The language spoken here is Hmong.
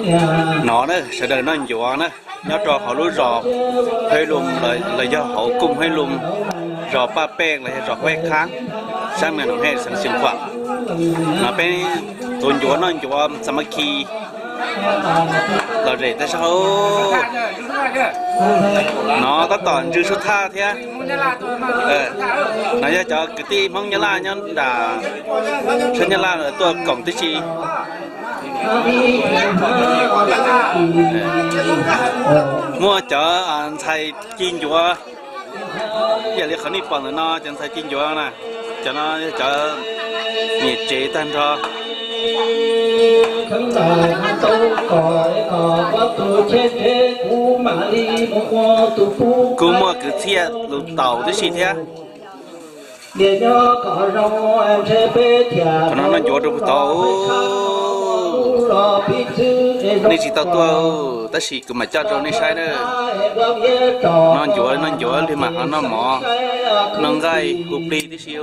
No na, sawv daws noj ncuav na, nyob rau hauv lub zos Hab Lus los yog hauv kooj Hab Lus, zos Paj Pej los yog zos Huab Khab, sab Mes Noom Hej, xeev Xeev Khuam. No peb tuav ncuav noj ncuav xa ma khi lom zem tag zog. No tab tom ntsw sub thaj thiab. No yog cov kwv tij Hmoob Nyab Laj nyob nram sab Nyab Laj tuaj koom tib si. Muaj cov ntxhais ci ncuav, ib yam li qhov nej pom ntawm no, cov ntxhais ci ncuav na, cov no yog cov niam tsev tag nrho. Kuj muaj kwv txhiaj lus taus tib si thiab. Qhov no noj ncuav rau puag tod. Nej tsis tau tuaj tab sis kuv mam coj rau nej saib na. Noj ncuav, noj ncuav, lwg mam ho noj mov, noj nqaij hu plig tib si.